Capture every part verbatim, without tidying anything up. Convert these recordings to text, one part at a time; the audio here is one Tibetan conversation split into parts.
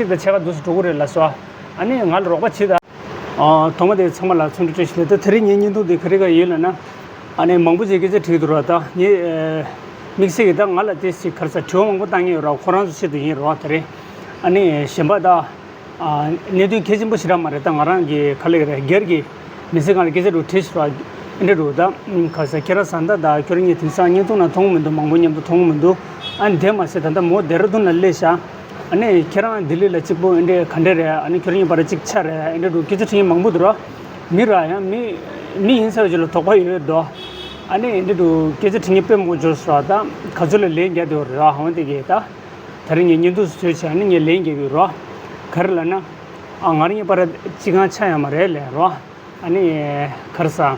ཅིག་དང་ཕྱེད་ཀ་འདུག་སེ་འགྲོ་གི་རེད་ལབ་སོང་། ཨ་ནི་ང་ལ་རོགས་པ་བྱེད་དང་། ཨ། ཐོག་མ་དེ་ཚང་མ་ལ་འཚམས་འདྲི་བཀྲ་ཤིས་ལགས། ད་དེ་རིང་ངའི་བརྙན་ཐུང་དེ་ག་རེ་ག་ཡོད་ལབ་ན། ཨ་ནི་མང་པོ་ཅིག་སྐད་ཆ་དྲིས་འདུག་ར། ད་ངས་ཨ་དམིགས་བསལ་གྱིས་ད་ང་ལ་དེ་ཞིག་ག་རེ་ཟ་དྲི་བ་མང་པོ་བཏང་མཁན་ཡོད་ར། ཁོ་རང་ཚོ་ཆེད་དུ་ཡིན་ར་དེ་རིང་། ཨ་ནི་གཞན་པ་ད། ཨ། གནད་དོན་གལ་ཆེན་པོ་ཞེ་དྲག་མ་རེད། ད་ང་རང་གི་ག་ལབ་ཀྱི་རེད། སྒེར་གྱི་མི་ཚེ་སྒང་ལ་སྐད་ཆ་རུ་དྲིས་ཤིག་ར། ཨེ་འདྲ་རུ་ད་ག་རེ་ཟ། ཁྱེད་རང་བཟའ་ཟླ་དང་ཁྱོད་རང་གཉིས་དེང་སང་བརྙན་ཐུང་ནང་མཐོང་གི་མི་འདུག་མང་པོ་མཉམ་དུ་མཐོང་གི་མི་འདུག་ཨ་ནི་དེ་མ་ཟད་ད་ལྟ་མོ་ལྡེ་ར་ལྡུན་ལ་སླེབས་ཤག་ཨ་ནི་ཁྱེད་རང་ལྡི་ལི་ལ་གཅིག་པོ་ཨེ་འདྲ་ག་འདྲ་རེད། ཨ་ནི་ཁྱོད་རང་གཉིས་བར་གཅིག་ཆ་རེད། ཨེ་འདྲ་རུ་སྐད་ཆ་དྲི་མཁན་མང་པོ་འདུག་ར། མི་ར་ཡང་མི་མི་ཡིན་ཚར་བ་ཅིག་ལ་དོགས་པ་ཡོད་དོ། ཨ་ནི་ཨེ་འདྲ་རུ་སྐད་ཆ་དྲི་མཁན་དཔེ་མང་པོ་འབྱོར་སོང་ར། ད་ག་ཚོད་ལ་ལན་རྒྱག་འདོད་རེད་ར། འོན་ཏེ་གི་ད། དེ་རིང་ངས་བརྙན་ཐུང་བཟོས་བྱས་ཨ་ནི་ངས་ལན་རྒྱག་གི་རོ། ག་རེ་ལབ་ན། ཨ། ང་རང་གཉིས་བར་གཅིག་ཁང་ཆགས་ཡོད་མ་རེད་ལབ་རོ། ཨ་ནི་ག་རེ་ཟ།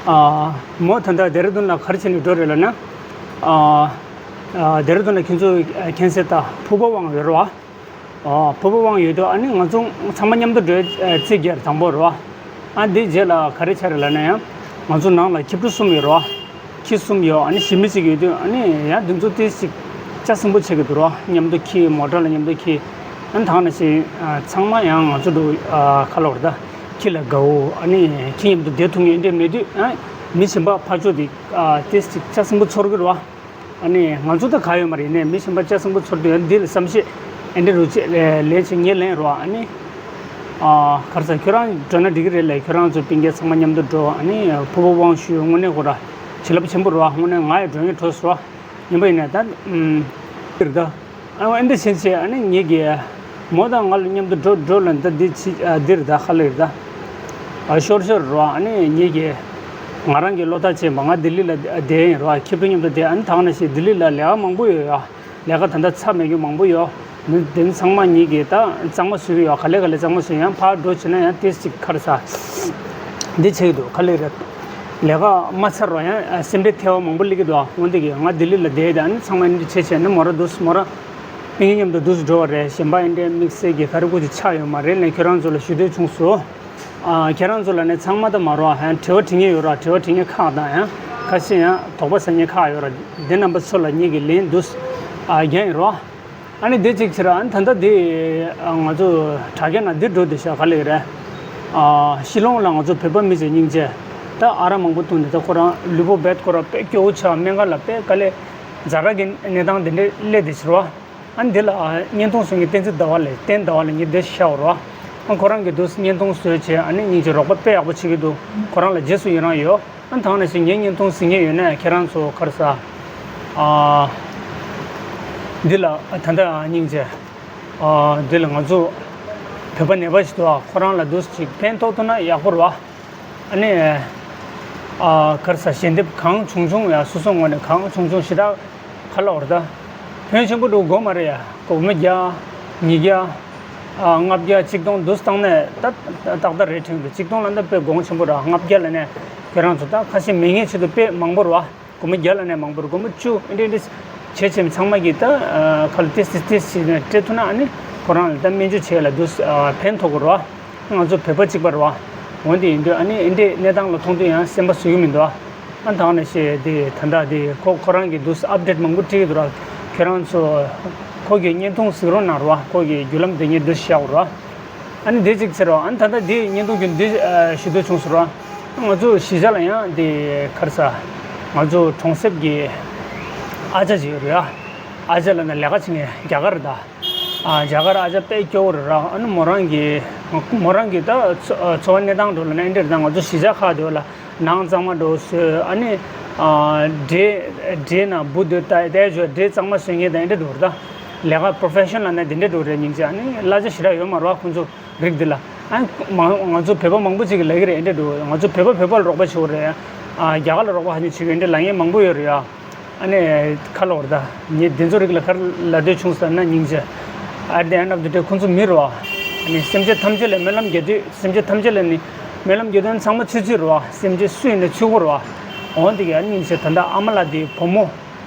ཨ། མོ་ད་ལྟ་ལྡེ་ར་ལྡུན་ལ་ག་རེ་བྱས་ནས་འགྲོ་རེད་ལབ་ན། ཨ། ཨ། ལྡེ་ར་ལྡུན་ལ་ཁྱེད་ཚོ་མཁྱེན་གསལ་ལྟར་ཕུར་པ་དབང་ཡོད་རེད་བ། ཨོ། ཕུར་པ་དབང་ཡོད་དུས་ཨ་ནི་ང་ཚོ་ཚང་མ་མཉམ་དུ་འགྲོ་ཡ་རྩིས་རྒྱག་དང་པོ་རེད་བ། ཨ། འདི་རྗེས་ལ་ག་རེ་ཆགས་རེད་ལབ་ན་ཡང་། ང་ཚོ་ནང་ལ་ཁྱི་ཕྲུག་གསུམ་ཡོད་རེད་བ། ཁྱི་གསུམ་ཡོད། ཨ་ནི་ཞི་མི་གཅིག་ཡོད་དུས་ཨ་ནི་ཡང་འདི་ཚོ་ཏོག་ཙམ་ཅིག་ལྕགས་སྲིན་པོ་ཆགས་ཀྱི་འདུག་རེད་བ། མཉམ་དུ་ཁྱི་མོ་ཊ་ལ་མཉམ་དུ་ཁྱི། ཨ་ནི་ད་ག་ནང་བཞིན་ཨ། ཚང་མ་ཡང་ང་ཚོ་འདྲ་བོ། ཨ། ག་ལབ་དགོས་རེད་ད། ཁྱི་ལ་དགའ་བོ། ཨ་ནི་ཁྱི་མཉམ་དུ་བསྡད་ཐུབ་མཁན་འདྲ་མེད་དུས། ཨ། མི་གཞན་པ་ཕར་ཕྱོགས་དེ། ཨ། ཏོག་ཙམ་ཅིག་ལྕགས་སྲིན་པོ་ཚོར་གྱི་རེད་བ། ཨ་ནི་ང་ཚོ་ད་ག་ཡོད་མ་རེད། ནས་མི་གཞན་པ་ལྕགས་སྲིན་པོ་ཚོར་དུས་ཡང་འདི་ལ་བསམ་ཤེས་ཨེ་འདྲ་རུ་བྱེད་ལས་བྱེད་ངས་ལན་རོ། ཨ་ནི་ཨ། ག་རེ་ཟ། ཁྱོད་རང་འགྲོ་ན་འགྲིག་གི་རེད་ལབ། ཁྱོད་རང་ཚོ་སྤུན་ཀྱག་ཚང་མ་མཉམ་དུ་འགྲོ། ཨ་ནི་ཕུར་པ་དབང་ཞུས། དངོས་གནས་ཁོ་ར་བྱིན་རླབས་ཆེན་པོ་རོ། དངོས་གནས་ང་ཡང་འགྲོ་སྙིང་བྲོ་སོང་རོ། ཡིན་པ་ཡིན་ན་ད། ཨུམ། འདིར་ད། ཨ་ནི་འདི་བྱེད་བྱེད། ཨ་ནི་ངེད་ཀྱིས་མོ་དང་ང་ལ་མཉམ་དུ་འགྲོ་འགྲོ་ལབ། ད་འདི་ཕྱི། ཨ། འདིར་ད་ཧ་ལས་རེད་ད། ཨ། ཤོར་ཤོར་རོ། ཨ་ནི་ངེད་ཀྱིས་ང་རང་གི་བློ་ཐག་བཅད་པ། ང་ལྡི་ལི་ལ་བསྡད་ཡིན་རོ། ཁྱེད་ཚོ་མཉམ་དུ་བསྡད། ཨ་ནི་ད་ག་ནང་བཞིན་ལྡི་ལི་ལ་ལས་ཀ་མང་པོ་ཡོད་ཡ། ལས་ཀ་ད་ལྟ་ཚར་མེད་མཁན་མང་པོ་ཡོད། འདི་འདི་ཚང་མ་ངེད་ཀྱིས་ད་གཙང་མ་བཟོ་གི་ཡོད། ག་ལེ་ག་ལེ་གཙང་མ་བཟོས། ཡང་ཕར་འགྲོ་བྱས་ན་ཡང་ཏོག་ཙམ་ཅིག་ག་རེ་ཟ། འདི་བྱེད་ཀྱི་འདུག་ག་ལེ་རེད། ལས་ཀ་མ་ཚར་བར་ཡང་སེམས་ཁྲལ་ཐེབས་པ་མང་པོ་སླེབས་ཀྱི་འདུག་འོན་ཏེ་གི་ང་ལྡི་ལི་ལ་བསྡད་དེ། ཨ་ནི་ཚང་མ་འདི་བྱས་བྱས་ན་མོ་རང་འདུག་མོ་རང་སྤུན་ཀྱག་མཉམ་དུ་འདུག་འགྲོ་བ་རེད། གཞན་པ་ཨེ་འདྲའི་དམིགས་བསལ་གྱི་ག་རེ་ཀུ་ཅིག་ཆགས་ཡོད་མ་རེད་ལབ་ཁྱོད་རང་ཚོ་ལ་ཞུ་འདོད་བྱུང་སོང་། ཨ། ཁྱེད་རང་ཚོ་ལ་ནི་ཚང་མ་ད་མ་རོ། ཡང་དྲི་བ་དྲི་མཁན་ཡོད་ར། དྲི་བ་དྲི་མཁན་ཁག་དང་ཡང་ཁ་ཤས་ཡང་དོགས་པ་ཟ་མཁན་ཁག་ཡོད་ར། དེ་རྣམ་པ་ཚོ་ལ་ངེད་ཀྱིས་ལན་འདུག་ཨ། རྒྱག་ཡིན་རོ། ཨ་ནི་དེ་གཅིག་བྱས་ར། ཨ་ནི་ད་ལྟ་དེ་ང་ཚོ་དྲ་རྒྱ་ནང་འདི་འགྲོ་བསྡད་ཤག་ག་ལེ་རེད། ཨ། ཤི་ལོང་ལ་ང་ཚོ་བོད་པ་མི་ཚེ་སྙིང་རྗེ། ད་ཨ་རག་མང་པོ་བཏུང་ནས། ད་ཁོ་རང་ལུས་པོ་རྦད་ཁོ་རང་དཔེ་སྐྱོ་བོ་ཆགས། སྨན་ཁང་ལ་དཔེ་དཀའ་ལས། ཛ་དྲག་གི་གནས་སྟངས་དེ་འདྲས་སླེབས་བསྡད་ཤག་རོ། ཨ་ནི་འདི་ལ་བརྙན་ཐུང་བཟོ་མཁན་བསྟན་འཛིན་ཟླ་བ་ལགས། བསྟན་ཟླ་བ་ལགས་ངས་འདི་བཤད་པ་རོ། ཨ། ཁོ་རང་གིས་འདུག་བརྙན་ཐུང་བཟོས་བྱས། ཨ་ནི་སྙིང་རྗེ། རོགས་པ་དཔེ་ཡག་པོ་བྱེད་ཀྱི་འདུག་ཁོ་རང་ལ་རྗེས་སུ་ཡི་རང་ཡོད། ཨ། ད་ག་ནང་བཞིན་ངའི་བརྙན་ཐུང་གཟིགས་མཁན་ཡོད་ན་ཁྱེད་རང་ཚོ་ག་རེ་ཟ། ཨ། འདི་ལ་ད་ལྟ་སྙིང་རྗེ། ཨ། འདི་ལ་ང་ཚོ་བོད་པ་ནད་པ་ཞིག་འདུག་ཨ། ཁོ་རང་ལ་འདུག་ཅིག་ཕན་ཐོགས་ཐུབ་ན་ཡག་པོ་རེད་བ། ཨ་ནི། ཨ། ག་རེ་ཟ། ཞལ་འདེབས་གང་བྱུང་བྱུང་ཡ། སོ་སོའི་ངོས་ནས་གང་བྱུང་བྱུང་ཞེ་དྲག་ག་ལབ་དགོས་རེད་ད། ཕོན་ཆེན་པོ་འདྲ་དགོས་མ་རེད་ཡ། སྒོར་མོ་བརྒྱ། ཉིས་བརྒྱ། ཨ། ལྔ་བརྒྱ། ཆིག་སྟོང་འདུག་སེ་བཏང་ནས་ད་ཏག་ཏག་རེད་དྲན་གི་འདུག་ཆིག་སྟོང་ལབ་ན་དཔེ་གོང་ཆེན་པོ་རེད། ལྔ་བརྒྱ་ལབ་ནས་ཁྱེད་རང་ཚོ་ད་ཁ་ཞེ་མེད་མཁན་ཆེད་དུ་དཔེ་མང་པོ་རེད་བ། སྒོར་མོ་བརྒྱ་ལབ་ནས་མང་པོ་རེད། སྒོར་མོ་བཅུ་ཨེ་འདྲ་ཨེ་འདྲ་བྱས་བྱས་ཚང་མ་གིས་ད། ཨ། ཁ་ལ་ཏོག་ཙམ་ཏོག་ཙམ་བྱས་ནས་སྤྲད་ཐུབ་ན། ཨ་ནི་ཁོ་རང་ལ་ད་སྨན་བཅོས་བྱས་ལ་འདུག་ཨ། ཕན་ཐོགས་ཀྱི་རེད་བ། ང་ཚོ་བོད་པ་གཅིག་པ་རེད་བ། འོན་ཏེ་ཡིན་དུས་ཨ་ནི་ཨེ་འདྲའི་གནས་སྟངས་ལ་མཐོང་དུས་ཡང་སེམས་པ་བཟོད་ཀྱི་མི་འདུག་ཨ། ཨ། ད་ག་ནང་བཞིན་དེ་ད་ལྟ་དེ་ཁོ་ཁོ་རང་གིས་འདུག་སེ་ཨབ་ཌེཊ་མང་པོ་སྤྲད་ཀྱི་འདུག་ར། ཁྱེད་རང་ཚོ་ཁོ་གི་བརྙན་ཐུང་གཟིགས་རོགས་གནང་རོགས། ཁོ་གི་བརྒྱུད་ལམ་དེ་ངས་འདུག་སེ་བཞག་རོགས། ཨ་ནི་དེ་གཅིག་ཟེར་རོགས། ཨ་ནི་ད་ལྟ་དེ་བརྙན་ཐུང་གི་འདི་ཞུ་འདོད་བྱུང་ཟེར་རོགས། ང་ཚོ་གཞིས་ཆགས་ལ་ཡང་དེ་ག་རེ་ཟ། ང་ཚོ་གྲོང་གསེབ་ཀྱི་ཨ་ཅག་ཅིག་ཡོད་རེད་ཡ། ཨ་ཅག་ལབ་ན་ལས་ཀ་བྱེད་མཁན་རྒྱ་གར་རེད་ད། ཨ། རྒྱ་གར་ཨ་ཅག་དཔེ་སྐྱོ་བོ་རེད་ར། ཨ་ནི་མོ་རང་གི་མོ་རང་གི་ད་འཚོ་འཚོ་བ་གནས་སྟངས་འགྲོ་ལ་ནི་འདྲ་རེད་ད། ང་ཚོ་གཞིས་ཆགས་ཁག་དེ་བ་ལ་ནང་གཙང་མ་འགྲོ་བཟོས། ཨ་ནི། ཨ། འདྲེ་འདྲེ་ན་འབུ་དེ་ད་ལྟའི་ཇོ་འདྲེ་གཙང་མ་བཟོས་མཁན་དང་འདྲ་འགྲོ་རེད་ད། ལས་ཀ་པོ་རོ་ཕེ་ཤོན་ལབ་ན་དེ་འདྲ་འགྲོ་རེད། སྙིང་རྗེ། ཨ་ནི་གླ་ཆ་ཞེ་དྲག་ཡོད་མ་རེད་བ་ཁོང་ཚོ་རིགས་འདི་ལ། ཨ། མ་ང་ཚོ་བོད་པ་མང་པོ་ཅིག་གིས་ལབ་ཀྱི་རེད། འདྲ་འགྲོ། ང་ཚོ་བོད་པ་བོད་པ་ལ་རོགས་པ་བྱེད་དགོས་རེད། ཨ། རྒྱ་གར་ལ་རོགས་པ་ཧ་ཅང་བྱེད་དགོས། འདྲ་ལབ་མཁན་མང་པོ་ཡོད་རེད་ཡ། ཨ་ནི་ཁ་ལོ་རེད་ད། ངས་འདི་ཚོ་རིགས་ལ་ག་རེ་ལབ་འདོད་བྱུང་ཟེར་ན་སྙིང་རྗེ། At the end of the day ཁོང་ཚོ་མི་རེད་བ། ཨ་ནི་སེམས་ཅན་ཐམས་ཅད་ལ་སྨོན་ལམ་རྒྱག་དུས། སེམས་ཅན་ཐམས་ཅད་ལ་ནི་སྨོན་ལམ་རྒྱག་དུས་ཚང་མ་ཚུད་ཚུད་རེད་བ། སེམས་ཅན་སུ་ཡིན་ན་ཚུད་དགོས་རེད་བ། འོན་ཏེ་ཡ་སྙིང་རྗེ། ད་ལྟ་ཨ་མ་ལགས་དེའི་བུ་མོ།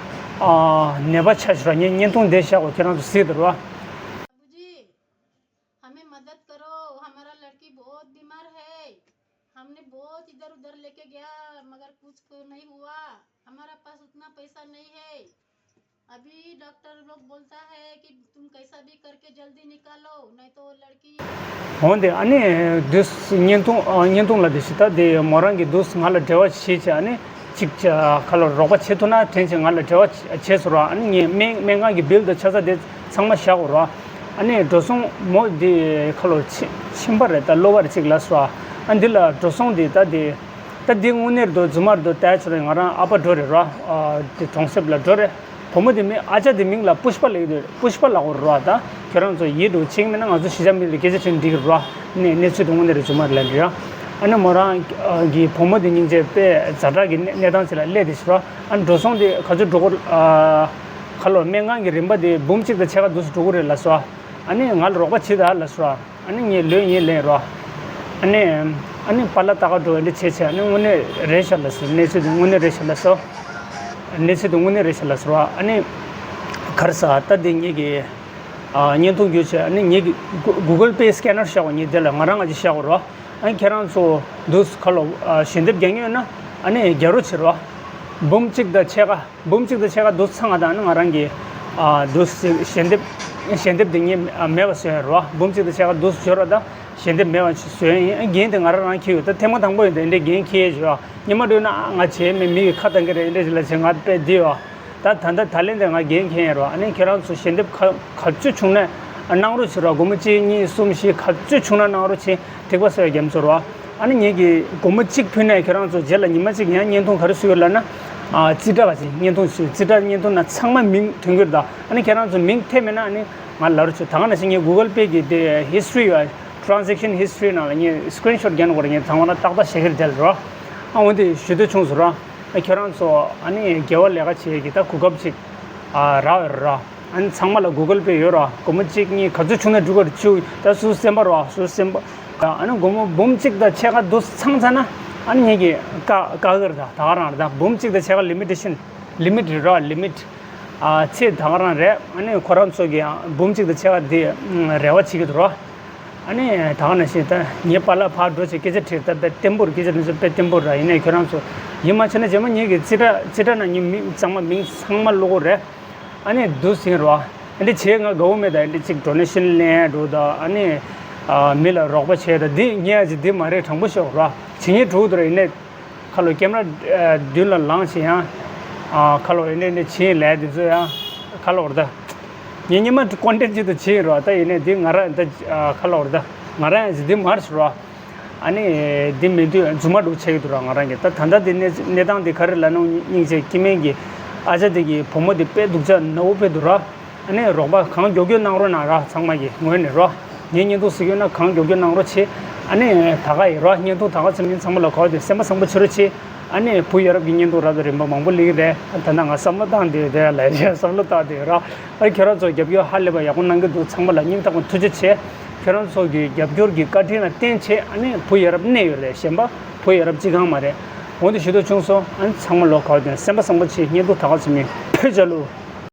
ཨ། ནད་པ་ཆགས་ཤག་ར། ངས་བརྙན་ཐུང་འདི་བཞག་གོ། ཁྱེད་རང་ཚོ་གཟིགས་དང་རེད་བ། बाबूजी, हमें मदद करो, हमारा लड़की बहुत बीमार है। हमने बहुत इधर उधर लेके गया, मगर कुछ को नहीं हुआ। हमारा पास उतना पैसा नहीं है। अभी डॉक्टर लोग बोलता है कि तुम कैसा भी करके जल्दी निकालो, नहीं तो वो लड़की འོན་ཏེ་ཨ་ནི་དུས་བརྙན་ཐུང་ཨ་བརྙན་ཐུང་ལ་དེ་ཞིག་ད་དེ་མོ་རང་གི་དུས་ང་ལ་འབྲེལ་བ་བྱེད་བྱས་ཨ་ནི་ཅིག་ཁ་ལོ་རོགས་པ་བྱེད་ཐུབ་ན་དྲན་བྱས་ང་ལ་འབྲེལ་བ་བྱས་སོང་ར། ཨ་ནི་ངས་སྨན་སྨན་ཁང་གི་བིལ་དང་ཆ་ཚང་དེ་ཚང་མ་བཞག་གོ་ར། ཨ་ནི་འགྲོ་སོང་མོ་དེ་ཁ་ལོ་ཕྱི་ཕྱིན་པ་རེད། ད་གློ་བ་རེད་ཅིག་ལ་སོ། ཨ་འདི་ལ་འགྲོ་སོང་དེ་ད་དེ་ད་འདི་དངོས་གནས་རེད་དོ་རྫུན་མ་རེད་དོ་ལྟ་ཆོག་རེད། ང་རང་ཨ་ཕ་འགྲོ་རེད་ར། ཨ་དེ་གྲོང་གསེབ་ལ་འགྲོ་རེད། བུ་མོ་དེ་མིང་ཨ་ཅག་དེ་མིང་ལ་པུཤ་པ་ལབ་ཀྱི་འདུག་པུཤ་པ་ལབ་དགོས་རེད་ར། ད་ཁྱོད་རང་ཚོ་ཡིད་འགྲོ་ཆེ་གི་མིན་ན་ང་ཚོ་གཞིས་ཆགས་མི་ལ་སྐད་ཆ་བྱས་ན་འགྲིག་གི་རེད་ར། ནས་གནས་ཚུལ་དེ་དངོས་གནས་རེད་རྫུན་མ་རེད་ལབ་འདྲི་ཡ། ཨ་ནི་མོ་རང་གི་བུ་མོ་དེ་སྙིང་རྗེ་དཔེ་ཛ་དྲག་གི་གནས་གནས་སྟངས་ཅིག་ལ་སླེབས་དེ་ཞུ་ར། ཨ་ནི་འགྲོ་སོང་དེ་ག་ཚོད་འགྲོ་གི་ཨ་ཁ་ལོ་སྨན་ཁང་གི་རིན་པ་དེ་འབུམ་གཅིག་དང་ཕྱེད་ཀ་འདུག་སེ་འགྲོ་གི་རེད་ལབ་སོང་། ཨ་ནི་ང་ལ་རོགས་པ་བྱེད་ད་ལབ་སོང་། ཨ་ནི་ངས་ལོས་ཡིན་ལན་རོ། ཨ་ནི་ཨ་ནི་པཱ་ལགས་ད་ག་འགྲོ་འདི་བྱས་བྱས་ཨ་ནི་དངོས་གནས་རེད་ཤག་ལབ་སོང་། གནས་ཚུལ་དེ་དངོས་གནས་རེད་ཤག་ལབ་སོང་། གནས་ཚུལ་དེ་དངོས་གནས་རེད་ཤག་ལབ་སོང་ར། ཨ་ནི་ག་རེ་ཟ་ད་འདི་ངེད་ཀྱི་ཨ་བརྙན་ཐུང་བརྒྱུད་བྱས་ཨ་ནི་ངེད་ཀྱི་གུ་གུ་གལ་པེ་སི་ཀེ་ནར་བཞག་གོ་ངེད་དེ་ལ་ང་རང་ང་ཅིག་བཞག་གོ་ར། ཨ་ནི་ཁྱེད་རང་ཚོ་འདུག་སེ་ཁ་ལོ་ཨ་ཞལ་འདེབས་རྒྱག་མཁན་ཡོད་ན་ཨ་ནི་རྒྱག་རོགས་བྱེད་རོགས། འབུམ་གཅིག་དང་ཕྱེད་ཀ་འབུམ་གཅིག་དང་ཕྱེད་ཀ་འདུག་སེ་ཚང་ང་དང་ནི་ང་རང་གི་ཨ་འདུག་སེ་ཞལ་འདེབས་ཞལ་འདེབས་དེ་ངས་མེད་པ་བཟོས་ཡོད་རེད་བ། འབུམ་གཅིག་དང་ཕྱེད་ཀ་འདུག་སེ་འབྱོར་བ་དང་ཞལ་འདེབས་མེད་པ་ཞིག་བཟོས་ཡིན། འགན་དེ་ང་རང་རང་འཁྱེར་ཡོད། ད་ཐེངས་མ་དང་པོ་ཡིན་ད་འདི་འདྲའི་འགན་འཁྱེར་ཡས་བྱོས་བ། ཉི་མ་འགྲོས་ན་ཨ་ང་བྱས་མེད་མི་གི་ཁ་བཏང་གི་རེད་འདི་འདྲ་ཞིག་ལ་བྱས་ང་དཔེ་བདེ་བ། ད་ད་ལྟ་ད་ལན་དེ་ང་འགན་འཁྱེར་ཡོད་རེད་བ། ཨ་ནི་ཁྱེད་རང་ཚོ་ཞལ་འདེབས་ག་ག་ཚོད་བྱུང་ན་གནང་རོགས་བྱེད་རོགས། སྒོར་མོ་གཅིག་གཉིས་གསུམ་བཞི་ག་ཚོད་བྱུང་ན་གནང་རོགས་བྱེད། ཐིགས་པ་གསོལ་བའི་རྒྱ་མཚོ་རོ། ཨ་ནི་ངེད་ཀྱིས་སྒོར་མོ་གཅིག་ཕུལ་ནས་ཁྱེད་རང་ཚོ་རྗེས་ལ་ཉི་མ་གཅིག་ཡང་བརྙན་ཐུང་ག་རེ་བཟོས་ཡོད་ལབ་ན། ཨ་རྩིས་ཁྲ་ག་ཅིག་བརྙན་ཐུང་བཟོས། རྩིས་ཁྲ་བརྙན་ཐུང་ནང་ཚང་མ་མིང་ཐོན་གྱི་རེད་ད། ཨ་ནི་ཁྱེད་རང་ཚོ་མིང་ཐེབས་མེད་ན་ཨ་ནི་ང་ལབ་རོགས་བྱེད། ད་ག་ནང་བཞིན་ངས་གུ་གལ་པེ་གི་དེ་ཧི་སི་ཊོ་རི་ཡ་ཊ་རན་ཟེག་ཤན་ཧི་སི་ཊོ་རི་ནང་ལ་ངས་སི་ཀི་རིན་ཤོ་ཊི་རྒྱག་ན་གོ་ར་ངས་ཚང་མ་ལ་ཏག་ཏག་བཞག་གི་རེད་དེ་ལ་རོ། ཨ་འོན་ཏེ་ཞུ་འདོད་བྱུང་སོང་རོ། ཨ་ཁྱེད་རང་ཚོ་ཨ་ནི་རྒྱལ་བ་ལས་ཀ་བྱེད་ཀྱི་ད་གོ་སྐབས་ཅིག་ཨ་རག་ཡོད་རོ། ཨ་ནི་ཚང་མ་ལ་གུ་གལ་པེ་ཡོད་ར། སྒོར་མོ་གཅིག་གཉིས་ག་ཚོད་བྱུང་ན་འགྲིག་གི་རེད། ཆུ་ད་སུ་སེམས་པ་ར་སུ་སེམས་པ། ཨ་ནི་སྒོར་མོ་འབུམ་གཅིག་དང་ཕྱེད་ཀ་འདུག་སེ་ཚང་ཚར་ན་ཨ་ནི་ངེད་ཀྱིས་བཀག་བཀག་གི་རེད། ད་ད་ག་རང་རེད། ད་འབུམ་གཅིག་དང་ཕྱེད་ཀ་ལི་མི་ཊེ་ཤན་ལི་མི་ཊི་རེད་ར། ལི་མི་ཊི་ཨ་ཚད་ད་ག་རང་རེད། ཨ་ནི་ཁོ་རང་ཚོ་གིས་ཡང་འབུམ་གཅིག་དང་ཕྱེད་ཀ་དེ་རེ་བ་བྱེད་ཀྱི་འདུག་ར། ཨ་ནི་ད་ག་ནང་བཞིན་ད་ངའི་པཱ་ལགས་ཕར་འགྲོ་བྱས་སྐད་ཆ་དྲིས། ད་དཔེ་བརྟན་པོར་སྐད་ཆ་དྲིས་ཚོ་དཔེ་བརྟན་པོ་ར། ཡིན་ནའི་ཁྱོད་རང་ཚོ་ཡིད་མ་ཆེས་ན་རྗེས་མ་ངེད་ཀྱིས་རྩིས་ཁྲ་རྩིས་ཁྲ་ནང་ངའི་མིང་གཙང་མ་མིང་ཚང་མ་བླུག་གི་རེད། ཨ་ནི་འདུག་ཟིན་རོ། ཨ་ནི་བྱས་ང་དགའ་བོ་མེད་ད། ཨ་ནི་ཅིག་ཌོ་ནེ་ཤན་ལེན་འགྲོ་ད། ཨ་ནི་ཨ་མི་ལ་རོགས་པ་བྱས་ད། འདི་ངས་ཨ་ཅིག་འདི་མ་རེད། དྲང་པོ་ཤོད་རོ། བྱེད་ཉེས་འགྲོ་འདུག་ར། ཡིན་ནའི་ཁ་ལོ་ཀེམ་ར་མདུན་ལ་ལངས་བྱས་ཡང་ཨ་ཁ་ལོ་ཡིན་ནའི་ནི་བྱེད་ལས་འདི་ཚོ་ཡང་ཁ་ལོ་ར་ད། ངས་ཉི་མ་ཀོན་ཊེན་ཊི་ཅིག་ཏུ་བྱེད་རོ། ད་ཡིན་ནའི་འདི་ང་ར་ད་ཁ་ལོ་ར་ད་ང་ར་ཡང་ཅིག་འདི་མ་རེད་ཤོད་རོ། ཨ་ནི་འདི་མི་འདུག་རྫུན་མ་འདུག་ཆགས་ཀྱི་འདུག་ར། ང་རང་གིས་ད་ད་ལྟ་འདི་གནས་གནས་སྟངས་འདི་ག་རེ་ལབ་ན་སྙིང་རྗེ་སྐྱེ་དམན་གྱི་ཨ་ཅག་འདི་གི་བུ་མོ་འདི་དཔེ་སྡུག་ཅག་ནག་པོ་དཔེ་འདུག་ར། ཨ་ནི་རོགས་པ་གང་མགྱོགས་མགྱོགས་གནང་རོགས་གནང་ར། ཚང་མ་གི་ངོས་ནས་རོ། ངའི་བརྙན་ཐུང་གཟིགས་ཡོད་ན་གང་མགྱོགས་མགྱོགས་གནང་རོགས་བྱེད། ཨ་ནི་ད་ག་ཡིན་རོ། བརྙན་ཐུང་ད་ག་ཙམ་ཡིན། ཚང་མ་ལ་གོ་དེ་སེམས་པ་བཟང་པོ་བྱེད་རོགས་བྱེད། ཨ་ནི་བུ་ཡ་རབས་ཀྱི་བརྙན་ཐུང་རབ་དང་རིམ་པ་མང་པོ་སླེབས་ཀྱི་རེད། ད་ལྟ་ང་བསམ་བློ་བཏང་བསྡད་ཡོད་དེ་ལ་བསམ་བློ་བཏང་བསྡད་ཡོད་ར། ཨ་ཁྱོད་རང་ཚོ་རྒྱབ་སྐྱོར་ཧ་ལས་པ་ཡག་པོ་གནང་གི་འདུག་ཚང་མ་ལ་སྙིང་ཐག་པ་ཐུགས་རྗེ་ཆེ། ཁྱོད་རང་ཚོ་གི་རྒྱབ་སྐྱོར་གྱི་བཀའ་དྲིན་ལ་བརྟེན་བྱས་ཨ་ནི་བུ་ཡ་རབས་གནས་ཡོད་རེད། གཞན་པ་བུ་ཡ་རབས་གཅིག་གང་མ་རེད། འོན་ཏེ་ཞུ་འདོད་བྱུང་སོང་། ཨ་ནི་ཚང་མ་ལོ་ག་བ་དོན་སེམས་པ་བཟང་པོ་བྱེད། བརྙན་ཐུང་ད་ག་ཙམ་ཡིན། ཕུལ་བྱ་ལུ།